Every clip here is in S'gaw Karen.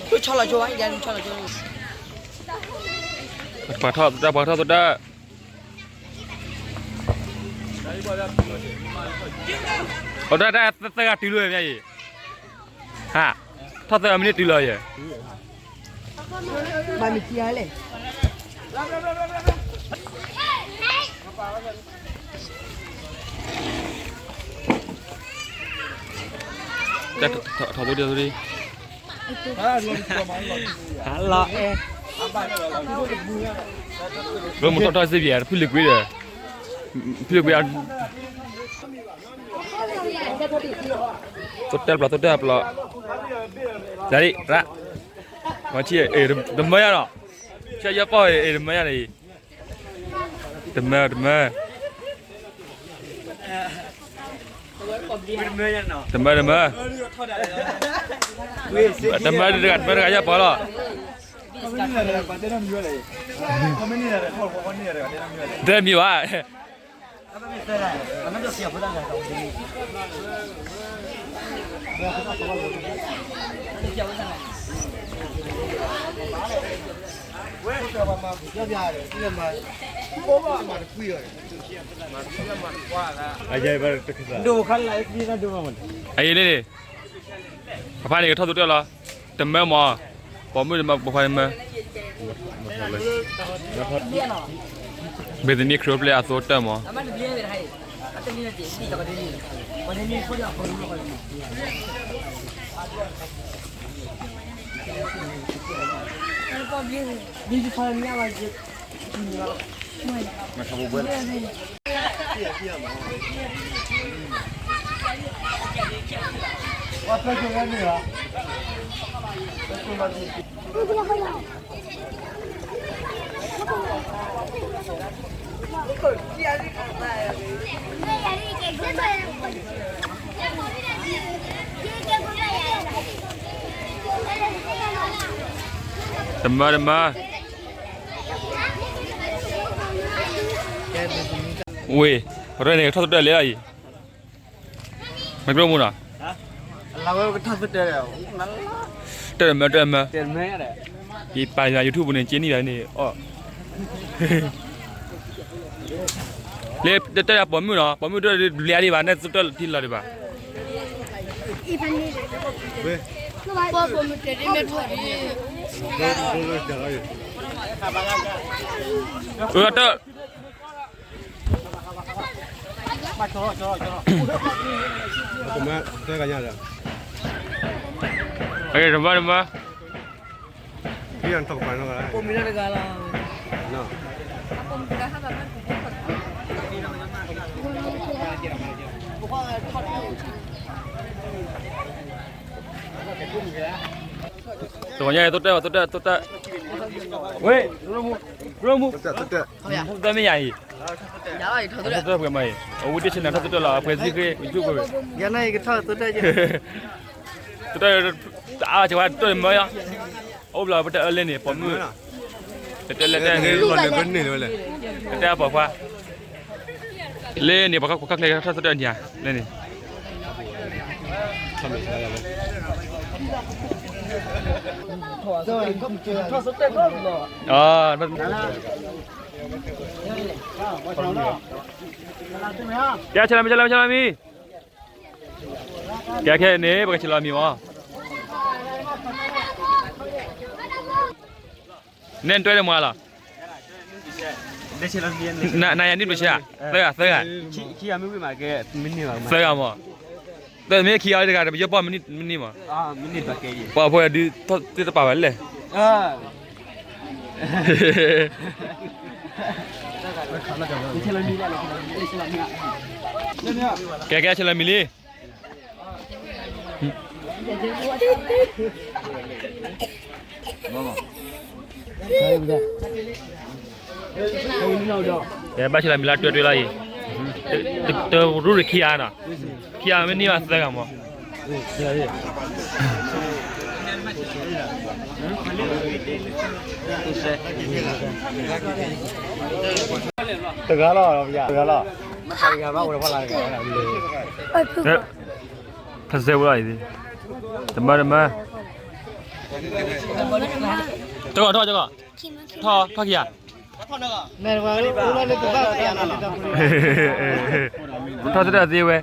ဆီလီၤကၠိဘၣ် ဆီလီၤကၠိ, ပှၤထီၣ်သတၢ် ပှၤထီၣ်သတၢ်, အတၢ်တၢ်သၢဂၤတုၤလၢမ့ၢ်အံၤ, ဟါ, ထီၣ်သၢဂၤမ့ၢ်န့ၣ်တုၤလီၤယဲၢ်, ဘၣ်မ့ၢ်ထံလဲၣ် ထီၣ်သိဒံးသိဒံး, ဟါလီၤအဲၣ်, ရိမ့ၤထီၣ်ထီၣ်စ့ၢ်ကီး ဖုလံၤကွံဒီး, ဖုလံၤကွံ, သိတၢ်ပျီ သိတၢ်ပျီ, ဒ်ရၣ်, မၤထံၣ် တမၢယၤနီၤ, ဆၢယီၢ်ပီၢ် တမၢယၤန့ၣ်အံၤ တမၢ တမၢ, တမၢ တမၢ, တမၢတဂၤ တမၢတဂၤယၢ်ပီၢ်လီၤ, တမံၤဘၣ် အံၤန့ၣ် ပဖါန့ၣ်ကထီၣ်သိတၢ်လီၤ, တမၢမး, ပိာ်မုၣ်တမၢ ပိာ်ခွါတမၢ, မ့ၢ်တနံၣ်ခရံာ်အိၣ်ဖျဲၣ်အသိတၢ်မး, တမၢ တမၢ, ဝ့ၢ်, ပရဲၣ်န့ၣ် ကထီၣ်သတၢၢ်လဲၣ်အံၤ, မ့ၢ်ကြိၢ်မူနီၤ, တၢၢ်တမၢ တၢၢ်မၢ, ယပာ်ယွၤ YouTube န့ၣ် က့ၤနံၣ်ဘၣ်န့ၣ်အီၣ်, လၢတၢၢ်ပိာ်မုၣ်နီၤ, ပိာ်မုၣ်တၢၢ်တဘျီဒံးဘၣ် နဲၣ်သတၢၢ်ထံလီၤဒံးဘၣ်, အတၢၢ် တမၢ တမၢ, တဂီၤညါ သိတၢၢ် သိတၢၢ် သိတၢၢ်, ဝ့ၢ်, ရိမူ, ရိမူ, တၢ်မ့ၢ်ယၤအံၤ, ထီၣ်သတၢၢ်ပှဲၤမးအံၤ, အဝဲဒၣ်ဆ့နၤထီၣ်သတၢၢ်လီၤ အပှဲၤသံဃ့ YouTube ပှဲၤ, ယၤန့ၣ်ကထီၣ်သတၢၢ်, သတၢၢ်, တအါကဝါတၢၢ်မၢယၤ, အိၣ်ဘျီပတၢၢ်အၢလဲၣ်န့ၣ် ပိာ်မုၣ်, တၢၢ်လဲၣ်တၢၢ်, တၢၢ်ပိာ်ခွါ, လၢန့ၣ် ပှၤခါခါကျဲထီၣ်သတၢၢ်န့ၣ်ဧါ, လၢန့ၣ် ကဲဆလမံ ဆလမံ ဆလမံ, ကဲခဲန့ၣ် ပကဆလမံမီၤ, နဲၣ်တွဲဒီးမၤလီၤ, နယၤနံၣ်ပဆၢ, သၢဂၤ သၢဂၤ, သၢဂၤမီၤ, တမ့ၢ်ခံဂၤတဂၤ ပယီၤပီၢ်မနုၤမီၤ, ပှၤဖိဒုးသ့ၣ်တပာ်ဝဲလဲၣ် ကဲကဲဆလမံလံ, ကဲဘၣ်ဆလမံလၢတွဲတွဲလီၤအံၤ, တရူၢ်တခံဂၤနီၤ, ခံဂၤမ့ၢ်န့ၢ်ဘၣ်သၢဂၤမီၤ တဂၤလီၤ, တဂၤလီၤ, ဖဲစဲဝဲလီၤအံၤ, တမၢတမၢ, တဂီၢ်ထီၣ် တဂီၢ် ထီၣ် ထီၣ်ခံဂၤ ထီၣ်သဒၢသ့ဝဲ,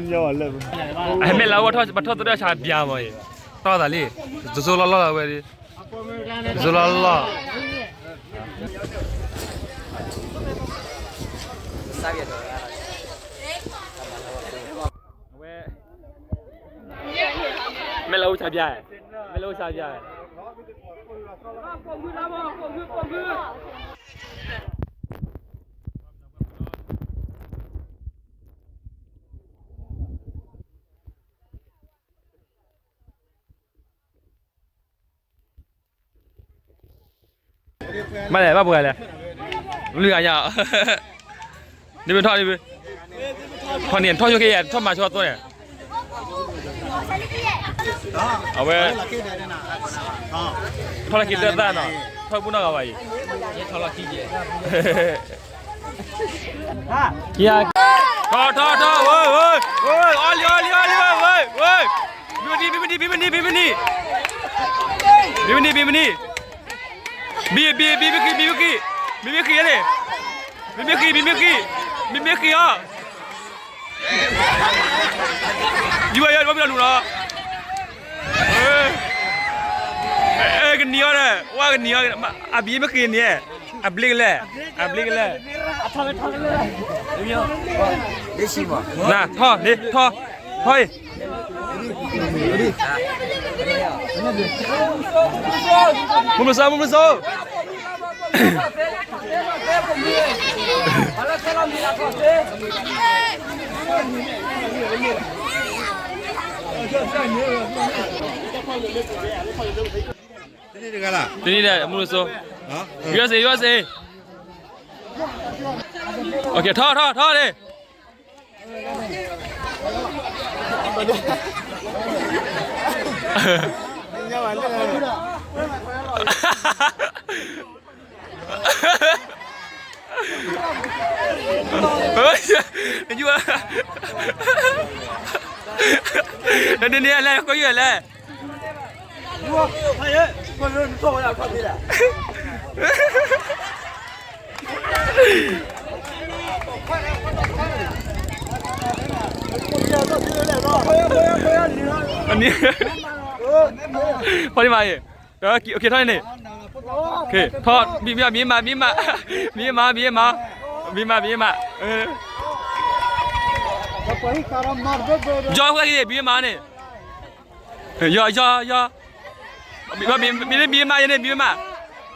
ဟဲမဲာ်လၢအဂီၢ်ထီၣ် ပထီၣ်သဒၢဆါဘျါမးအံၤ, တီၢ်သးလံ, တစိလီၢ်လီၢ်ဝဲဒၣ်, တစိလီၢ်လီၢ်. အဝဲ မဲာ်လၢအိၣ်ဆါဘျါ, မဲာ်လၢအိၣ်ဆါဘျါ. မ့ၢ်လဲၣ် ဘၣ်ပှဲၤလဲၣ်, လွံၢ်ဂၤညါ, ဒ်ပထီၣ်ဒ်ပ, ထီၣ်န့ၣ် ထီၣ်ဆိက့ယဲၢ် ထီၣ်မၤဆိသိန့ၣ်, အဝဲ ထီၣ်လီၢ်ခံတၢ်သၣ်နီၤ, ထီၣ်ပူၤနီၢ်ဂၤဘၣ်အံၤ, ထီၣ်လီၢ်ခံယဲၢ်, ထီၣ် ထီၣ် ထီၣ် ဝဲ ဝဲ ဝဲ အီလံ အီလံ အီလံ ဝဲ ဝဲ ဝဲ, ဘံမနံၤ ဘံမနံၤ ဘံမနံၤ ဘံမနံၤ, ဘံမနံၤ ဘံမနံၤ, ဘံ ဘံ ဘံမ့ၢ်ခံ ဘံမ့ၢ်ခံ, ဘံမ့ၢ်ခံန့ၣ်, ဘံမ့ၢ်ခံ ဘံမ့ၢ်ခံ, ဘံမ့ၢ်ခံအီၤ, ယဝဲယဝဲ ဘံလီၤလူၤလီၤ, အဲ ကနံၤအီၤဒီး ဝဲကနံၤအီၤ, အဘံမ့ၢ်ခံန့ၣ်, အဘျ့ကလဲၣ်, အဘျ့ကလဲၣ်, နၤ ထီၣ်န့ၣ် ထီၣ်, ထီၣ်အံၤ, မုၢ်မုၢ်စီၤ မုၢ်မုၢ်စီၤ, တနံၤဒီး မုၢ်မုၢ်စီၤ, ယွၤစ့ၢ် ယွၤစ့ၢ်, ထီၣ် ထီၣ် ထီၣ်န့ၣ် ယွၤ, နန့ၣ်လဲၣ် ကီၢ်ယွၤလဲၣ်, အနံၤ, ဖီန့ၣ်မးအံၤ, ထီၣ်န့ၣ်, ထီၣ်, ဘံမး ဘံမး, ဘံမး ဘံမး, ဘံမး ဘံမး, ယီၤ ဘံမးန့ၣ်, ယီၤ ယီၤ ယီၤ, ဘံမး ယန့ၣ် ဘံမး, ဘံမး နီၢ်ထီၣ်ဒၣ်, ထီၣ်ထီၣ် ဘံမး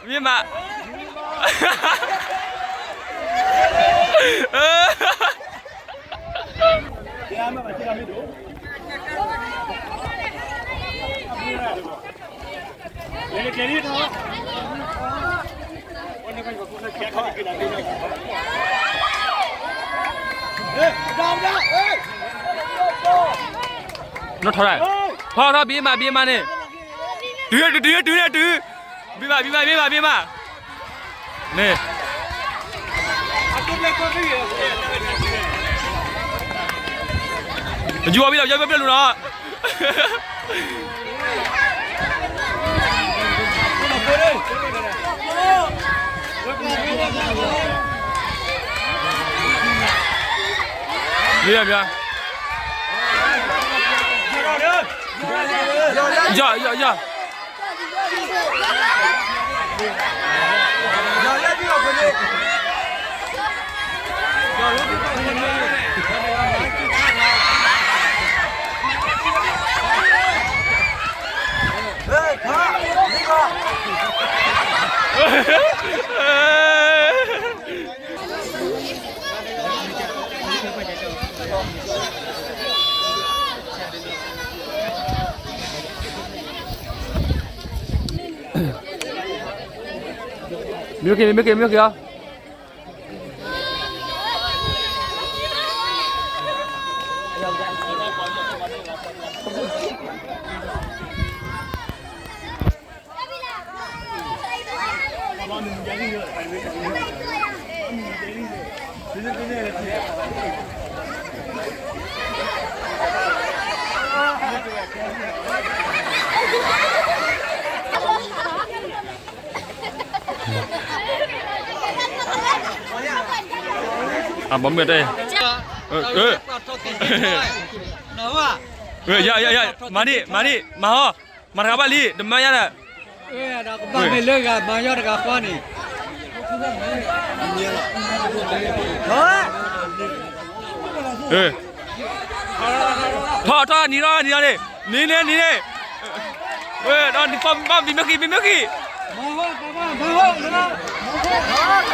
ဘံမးန့ၣ်, တုၤ တုၤ တုၤ တုၤန့ၣ် တုၤ, ဘံမး ဘံမး ဘံမး ဘံမး, န့ၣ်, ယွၤဘံလီၤ ယွၤဘံလီၤနီၤ. မ့ၢ်မ့ၢ်, ယီၤ ယီၤ ယီၤ. မ့ၢ်က့ၤ မ့ၢ်က့ၤ မ့ၢ်က့ၤအီၤ. ဘီမုၢ်တဲ, မၤန့ၢ် မၤန့ၢ် မၤဟီ, မၤတဂၤဘၣ်လံ တမၤယါဒီး, ကဘၣ်မ့ၢ်လၢဂၤမၤယါတဂၤဃီန့ၣ်, ထီၣ်ထီၣ်နံၤ ထီၣ်နံၤဒီးန့ၣ်, နံၤန့ၣ် နံၤန့ၣ်, ဒီးနဖီဘၣ်ဘံမ့ၢ်ဃံ ဘံမ့ၢ်ဃံ,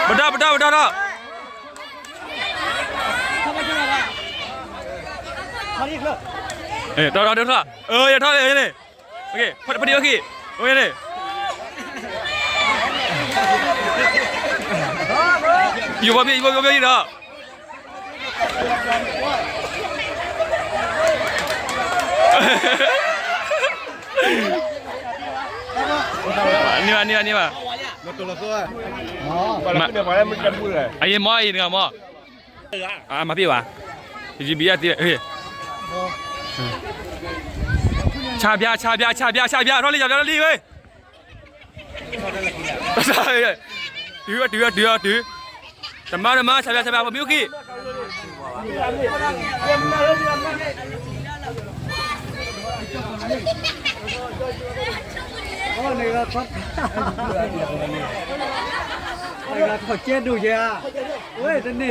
ပဒါပဒါပဒါဒီး, ထီၣ်ထီၣ်ထီၣ်, ယထီၣ်လၢန့ၣ်, ဖီဒံဖီခံ, န့ၣ်, ယဘီဘီဘီဘီဒီး န့ၢ်ဘၣ် န့ၢ်ဘၣ် န့ၢ်ဘၣ်, အယံၤမီၢ် အံၤတဂၤမီၢ်, မၤပ့ၢ်ဘၣ်, ယဘံယါသံ, ဆါဘျါ ဆါဘျါ ဆါဘျါ ဆါဘျါ ထီၣ်လံ ဆါဘျါ ထီၣ်လံဝဲ တုၤအီၤ တုၤအီၤ တုၤအီၤ တုၤ, တမၤ တမၤ ဆါဘျါ ဆါဘျါ ပမ့ၢ်အိၣ်ခံ, အဘျ့ယဲၢ် န့ၣ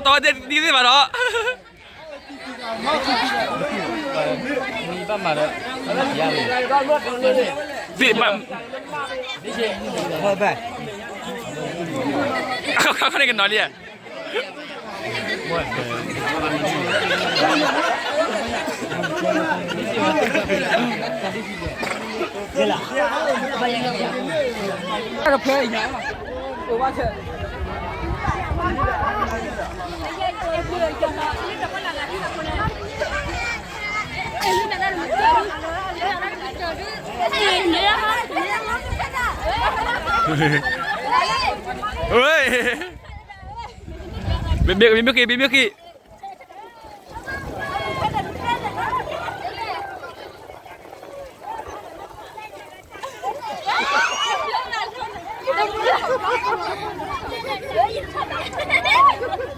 ်, တီတီသ့ၣ်သ့ၣ်ဘၣ်ဒီး ဘၣ်မၤဒီး သ့ၣ်ဘၣ် ခီခီန့ၣ်ကနီၤလံ, ဝဲ ဘ့ၣ်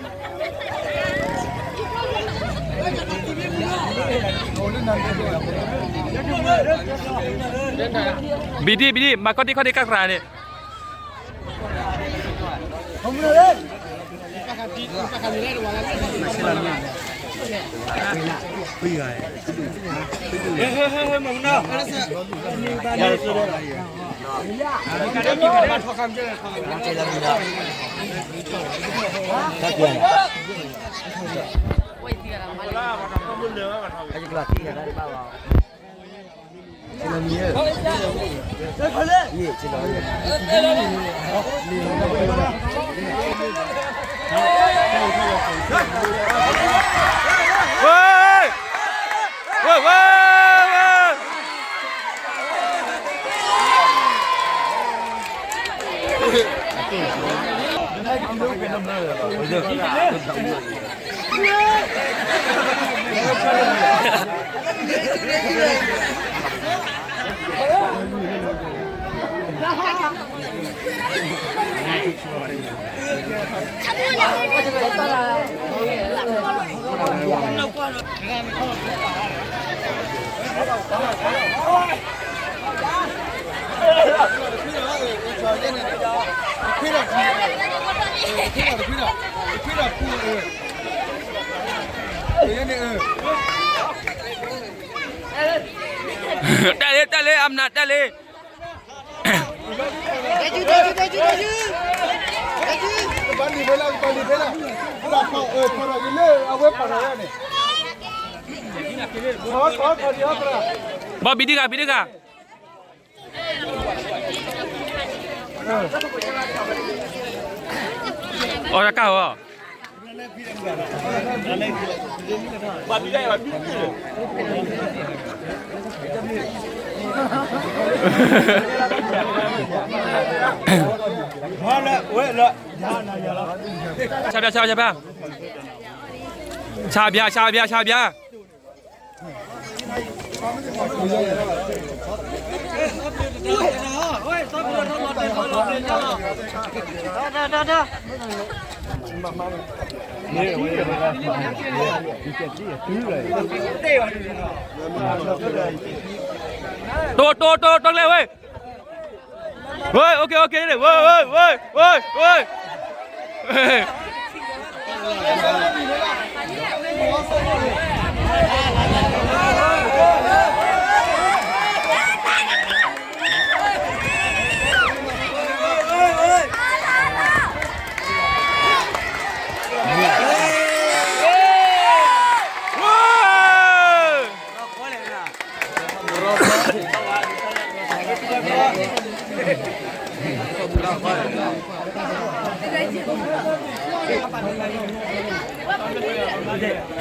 ဘ့ၣ်က့ၤ ဘ့ၣ်ဘ့ၣ်က့ၤ ဘံၣ်ဒံၣ် ဘံၣ်ဒံၣ် မၤခီၣ်ဒံၣ်ခီၣ်ဒံၣ်ကၢ်ကြၢးန့ၣ် ဝဲ ဝဲ ဝဲ ဝဲ တၢ်လ့ တၢ်လ့ အမနၤတၢ်လ့ ဘီဘံၣ်ဒံၣ်ဂၤ ဘံၣ်ဒံၣ်ဂၤ အီၣ်တၢ်ကၢ်အီၤ ဆါဘျါ ဆါဘျါ ဆါဘျါ ဆါဘျါ ဆါဘျါ ဆါဘျါ တိၢ် တိၢ် တိၢ် တိၢ်ကျဲဝဲ ဝဲ OK OK ဝဲ ဝဲ ဝဲ ဝဲ ဝဲ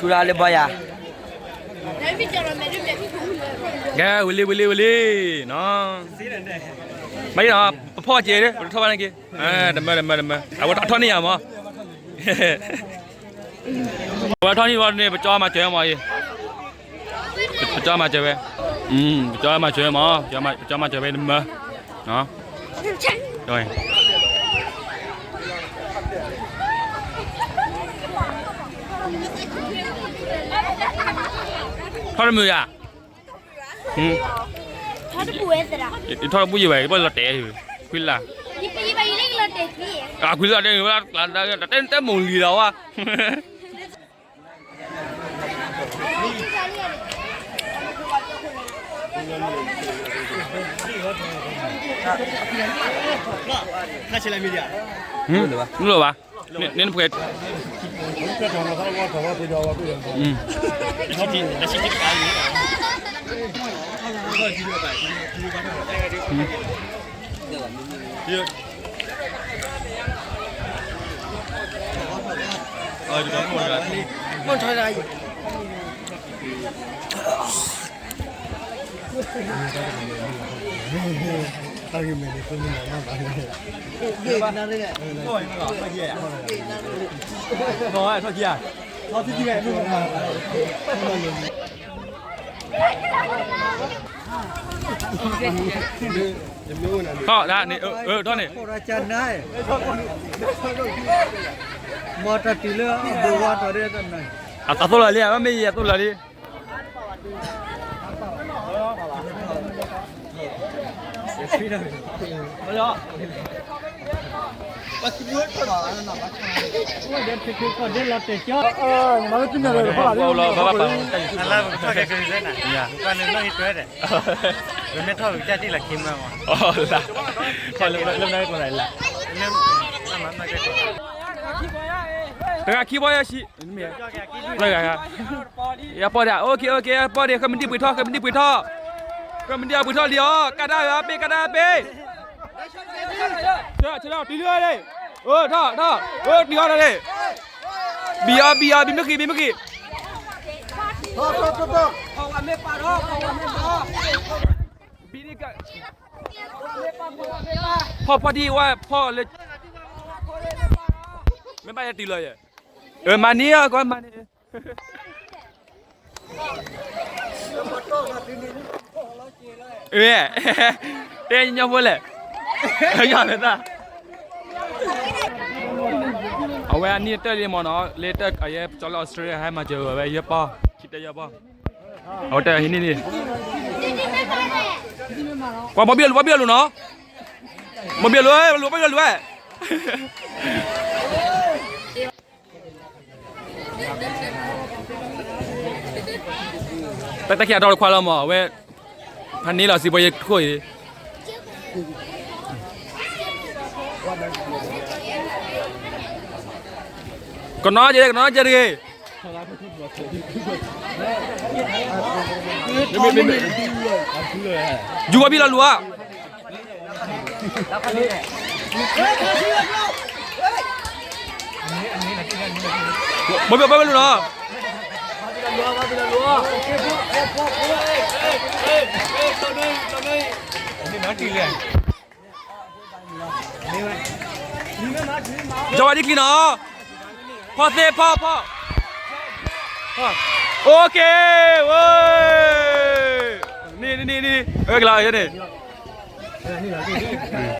ထူလၢလၢဘီယၤ ကဲ ဝံၤလံ ဝံၤလံ ဝံၤလံ နီၤ မ့ၢ်နီၤ ပဖီၣ်က့ၤ ပတထီၣ်ဘၣ်န့ၣ်က့ၤ တမၢ တမၢ တမၢ အဝဲထီၣ်န့ၢ်ယၤမး အဝဲထီၣ်န့ၢ်ဝဲန့ၣ် ပကၠီမၤစၢၤမးအံၤ ပကၠီမၤစၢၤဝဲ ပကၠီမၤစၢၤမး ပကၠီမၤစၢၤဝဲတမၢ ထီၣ်တမုာ်ယၤ ထီၣ်တပူၤဝဲသရၣ် ယထီၣ်တပူၤယံၤဝဲ ယဘၣ်လီၤတဲာ် ခွံလၢ် ခွံလၢ်တဲာ် တဲမိၢ်လံလီၤဝဲ နလိၣ်ဘၣ် နနပှဲၤ ထီၣ်ဒၣ်န့ၣ် အၢ ထီၣ်န့ၣ် မ့ၢ်တတုၤလၢအဘိဝါထီၣ်ဒၣ် အသးသိၣ်လီၤလံ အမ့ၢ်ယဲသိၣ်လီၤလံ တဂၤခံဘီယၤဆံ ယပီၢ်ဒၣ် OK OK ပီၢ်ဒၣ် ဃ့မဒံပှ့ၤထီၣ် ဃ့မဒံပှ့ၤထီၣ် ဃ့မဒံအပှ့ၤထီၣ်လံအီၤ ကဒါအပ့ၤ ကဒါအပ့ၤ ဆဲးလီၤတုၤလၢလံ ထီၣ်ထီၣ် တုၤအီၤလံ ဘံအီၤ ဘံအီၤ ဘံမ့ၢ်ဃံ ဘံမ့ၢ်ဃံ ဘံ ဖီၣ်ဖီၣ်ဒံးဝဲဖီၣ်လၢ မ့ၢ်ဘၣ်ယဲတုၤလီၤယဲ မၤန့ၢ်အီၤကွၢ်မၤန့ၢ် တဲညီဖိလဲၣ် ယၤလၢတၢ် အဝဲအနံၣ်တၢၢ်လံမ့ၢ်နီၤ လၢတၢ်အယဲပကၠီလၢ Australia ဟဲမၤစၢၤဝဲယဲပီၢ် ခံတဲယဲပီၢ် အဝဲတၢ်ဟံးန့ၢ်န့ၣ် ကွၢ်ဘီဘံၣ်အလိၤ ဘီဘံၣ်အလိၤနီၤ ဘီဘံၣ်အလိၤ ဘီဘံၣ်အလိၤဝဲ တၢ်တၢ်ခံးအထီၣ်တခွါလီၤမး အဝဲ ဖးန့ၢ်လီၤစံးပှၤယဲခိၣ်အံၤ ကနီၤကဲ ကနီၤကဲတဂ့ၤ ယူၤဝဲဘံၣ်လီၤလူၤဧါ အမ့ၢ် အမ့ၢ် အမ့ၢ် ဘီဘီဘီလူနီၤ, ကၠီဝါဒံချံနီၤ, ဖီသ့ဖီဖီ, အိၣ်ခ့, ဝဲ, နံၤနံၤနံၤနံၤ, အကလၤန့ၣ်